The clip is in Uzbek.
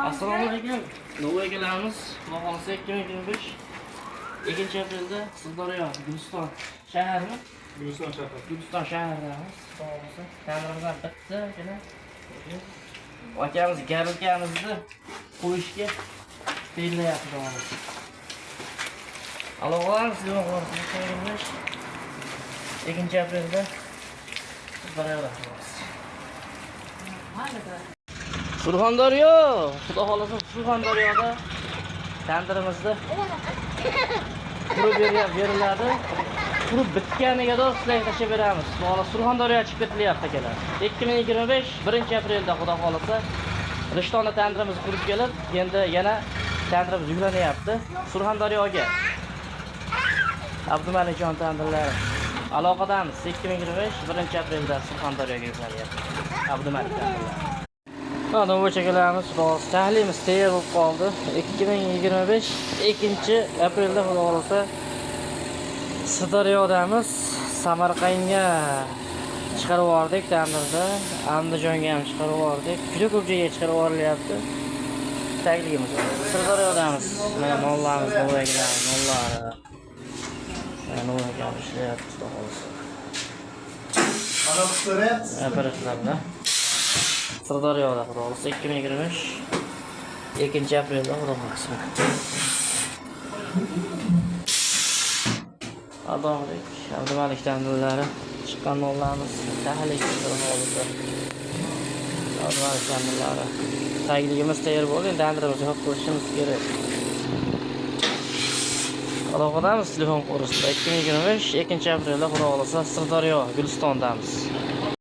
Assalomu alaykum. Novvoykalarimiz, Xudo xohlasa 2025 2-aprelda Sirdaryo, Guliston shaharimi? Guliston shahri. Guliston shaharidamiz. Xudo xohlasa tandirimizdan bitta akalar. Akamiz garilkamizni qo'yishga tayyorlayapti, xudo xohlasa. Aloqalarimiz 2025 2-aprelda Sirdaryoda, xudo xohlasa. Surxondaryo, Xudo xohlasa Surxondaryoda tandirimizni qurib beriladi. Qurib bitganiga do'st sizlarga tashlab beramiz. Xudo xohlasa Surxondaryoga chiqib ketilyapti, akalar. 2025 1-aprelda, Xudo xohlasa, Rishtonda tandirimiz qurib kelib, endi yana tandirimiz yuklanyapti Surxondaryoga. Abdumalikjon tandirlari. Aloqadamiz. 2025 1-aprelda Surxondaryoga yuklanyapti. Abdumalik tandirlari. Novvoychi akalarimiz, xudo xohlasa tahlimiz tayyor bo'lib qoldi. 2025 2-aprelda, xudo xohlasa, Sirdaryodamiz. Samarqandga chiqarib yubordik tandirda. Andijonga ham chiqarib yubordik. Juda ko'p joyga chiqarib yuborilyapti. Tagligimiz. Sirdaryodamiz. Mana nonlarimiz, novvoy akalarimiz nonlari. Mana novvoy akamiz ishlayapti, xudo xohlasa. Mana bu so'rayapsiz. Operatorlar. Sirdaryoda, xudo xohlasa, 2025 2-aprelda, xudo xohlasa. Adog'lik Abdumalik tandirlari chiqqan nonlarimiz tahlik, xudo xohlasa. Abdumalik tandirlari. Tagligimiz tayyor bo'ldi, endi tandirimizni yopib qo'yishimiz kerak. Aloqadamiz telefon qo'rishda 2025 2-aprelda, xudo xohlasa, Sirdaryo, Gulistondamiz.